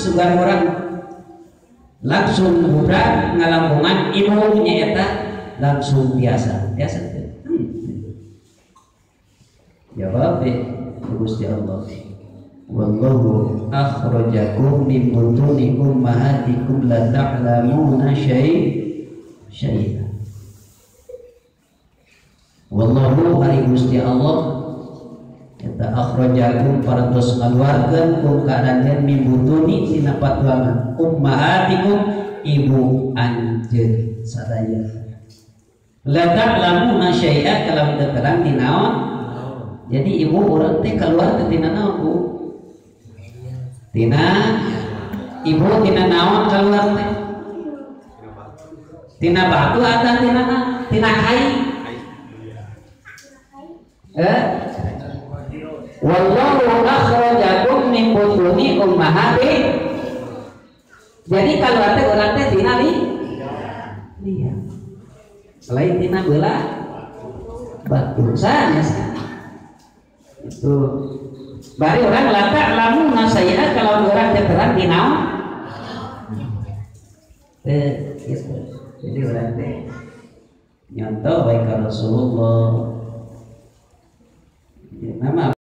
sugan orang langsung budak ngalangkungan ibu nyaeta langsung biasa biasa jawab Gusti Allah wallahu akhrajakum min butuni ummahatikum la ta'lamuna syai'a. Wallahu hari Gusti Allah eta akhrajakum parantos ngaluarkeun kum ka anjeun min butuni tina patuangan ummahatikum ibu anjeun sadaya la ta'lamuna syai'a kalam teu terang di naon. Jadi ibu urang teh keluar teh tina naon Bu? Tina ibu tina naon keluar teh? Tina batu atau tina tina kai? Wallahu akhrajakum min butuni ummahatikum. Jadi kalau teh urang teh tina li? Iya. Selain tina beula batu sanes. Itu bari orang lata lamun saya kalau orang terang di naon gitu. Jadi orang teh nyontoh baik Rasulullah nama.